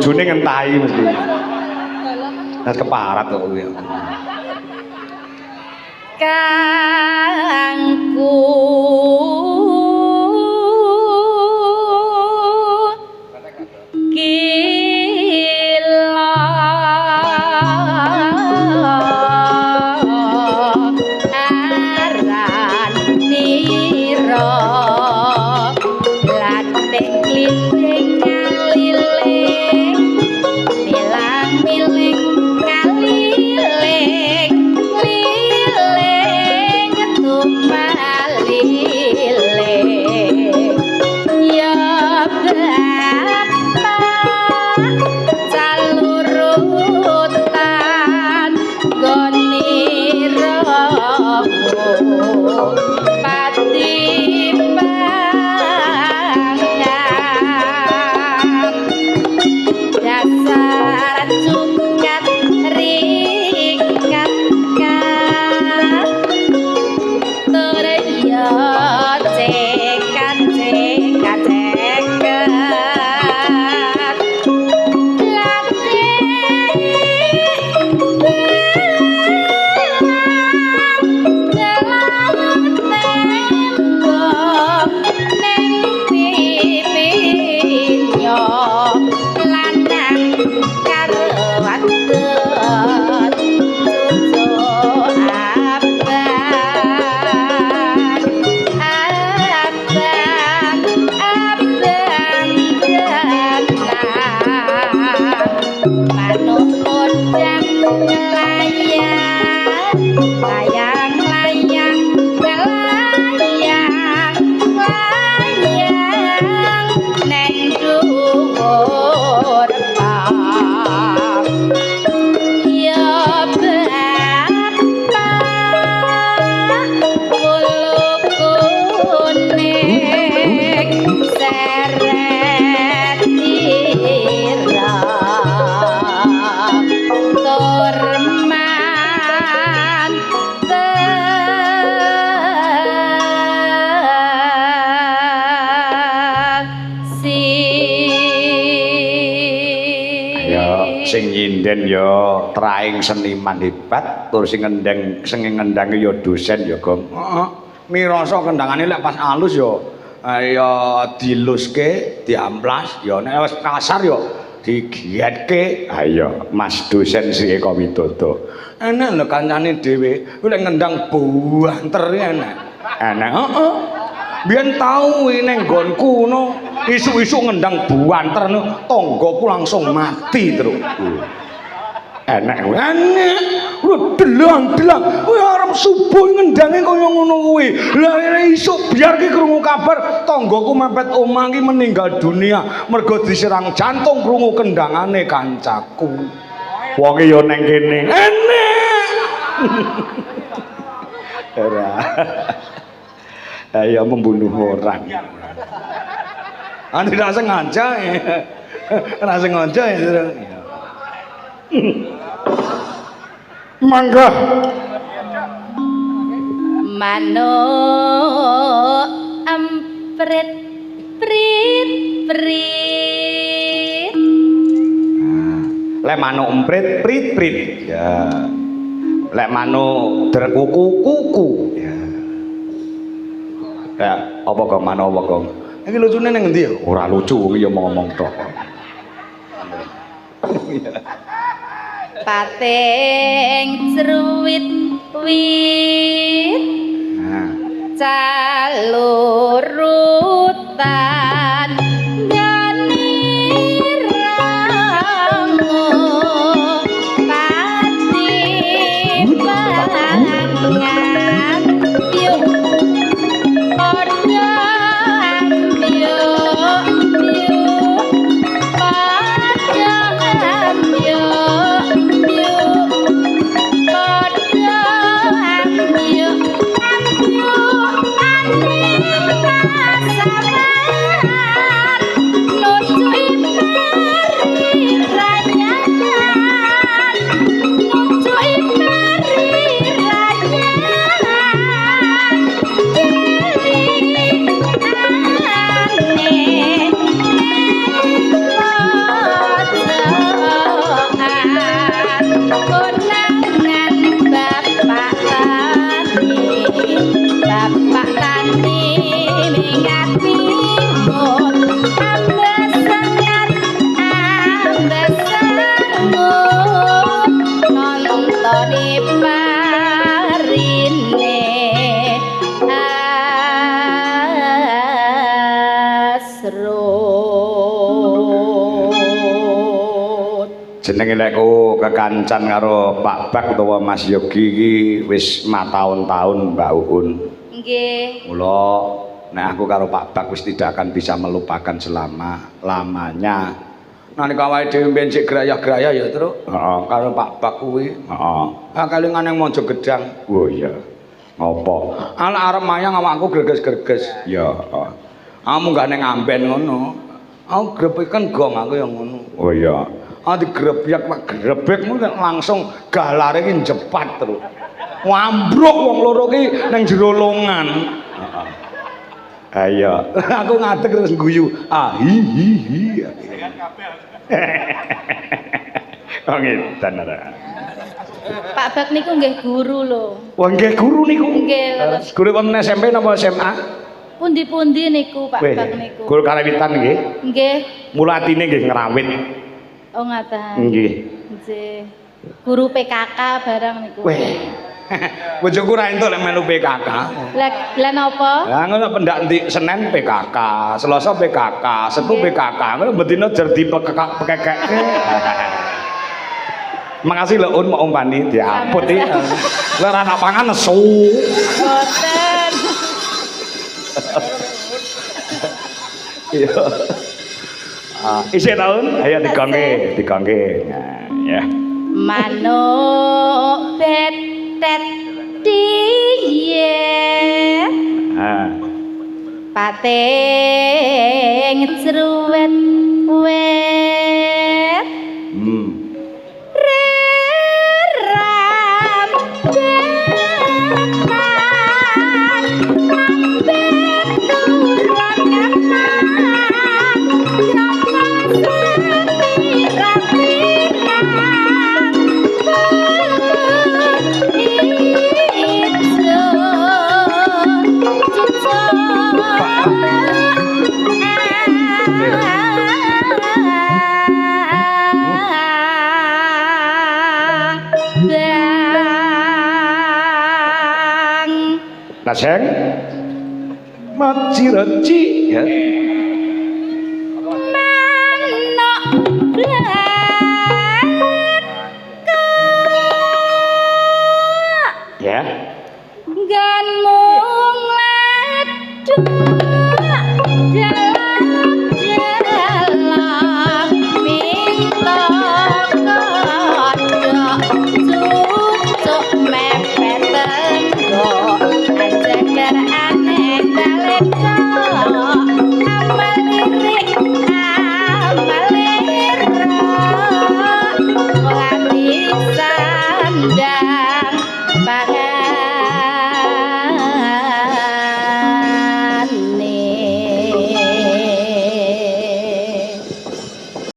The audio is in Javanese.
Bojone ngentahi mesti. Wis keparat kok kuwi. Kangku kila aran nira latik kliting ngaliling milang miling ngaliling liling tumaliling ya bapak calurutan goniramu pati pangan dasar cukat ringkat kat tur ya cekat cekat cekat latih tembok neng pipinyo lanang karo wadon cucu abang abang abang berenang manuk podang ngelayang layang layang ngelayang layang neng dhuwur pang ya bapak wulu kuning seret ireng tur Ya sing nyinden ya traing seniman hebat, tur sing ngendang sing ngendange ya dosen ya, Gong. Heeh. Mirasa kendangane lek pas alus ya ya diluske, diamplas, ya nek wis kasar ya digiatke. Ayo Mas dosen Sri Eko Widodo. Enak lho kancane dhewe, kuwi lek ngendang buanter enak. Enak, heeh. Biyen tau kuwi ning nggonku ngono, isuk-isuk ngendang buanter ngono, tanggaku langsung mati terus. Enak kuwi. Enak. Lho delang-delang, kuwi arep subuh ngendange kaya ngono kuwi. Lah isuk biar ki krungu kabar tanggaku mepet omah ki meninggal dunia mergo diserang jantung krungu kendangane kancaku. Wonge ya neng kene. Enak. Ora. Ayo membunuh orang. Anu tidak sengaja ya. Ora sengaja ya. Mangga. Manuk emprit prit prit. Lek manuk emprit prit prit. Ya. Lek manuk derkuku kuku. Ya. Ya, apa kok manuk apa kok? Iki lucune ning endi ya? Ora lucu wong ya ngomong tok. Pating cruwit wit Nah. calurutan ganiramu pati pangan yuk padha ambyuk yuk padha ambyuk yuk padha ambyuk ambyuk ane kasawan. Jenenge lek ku kekancan karo Pak Bak utawa Mas Yogi iki wis mataun-taun Mbak Uun. Nggih. Mula nek aku karo Pak Bak wis tidak akan bisa melupakan selama lamanya. Nalika awake dhewe mbiyen sik grayah-grayah ya, Truk. Heeh, karo Pak Bak kuwi. Heeh. Ah kalingan nang Mojo Gedang. Oh iya. Ngopo? Ala arep mayang awakku greges-greges. Ya, heeh. Aku munggah ning amben ngono. Aku grebekan gong aku ya ngono. Oh iya. Ah digrebyek Pak grebek ngono langsung galare iki jepat terus. Wambruk wong loro ki ning jero longan. Heeh. Ayo, aku ngadeg terus guyu. Ah hi hi hi. Oh ngedan ora. Pak Bak niku nggih guru lho. Wah nggih guru niku. Nggih. Guru wonten SMP napa SMA? Pundi-pundi niku Pak Bak niku. Guru karawitan nggih. Nggih. Mula atine nggih ngrawit. Oh ngaten. Nggih. Nggih. Guru PKK barang niku. Weh. Bojoku ra entuk lek melu PKK. Lah lah napa? Lah ngono pendak endi Senin PKK, Selasa PKK, Setu PKK. Ngono bendina jer dipekek-pekekeke. Makasih lho Un mau umpani diaput iki. Lah ora nak pangan nesu. Boten. Iya. Isih taun, ayo digongke, digongke. Nah, ya. Manuk betet diye. Ha. Pating cruwet wet. Reram betan rambet turun nyaman. Lajeng maci-reci ya. Manuk blekok. Ya. Nggonmu ngladuk.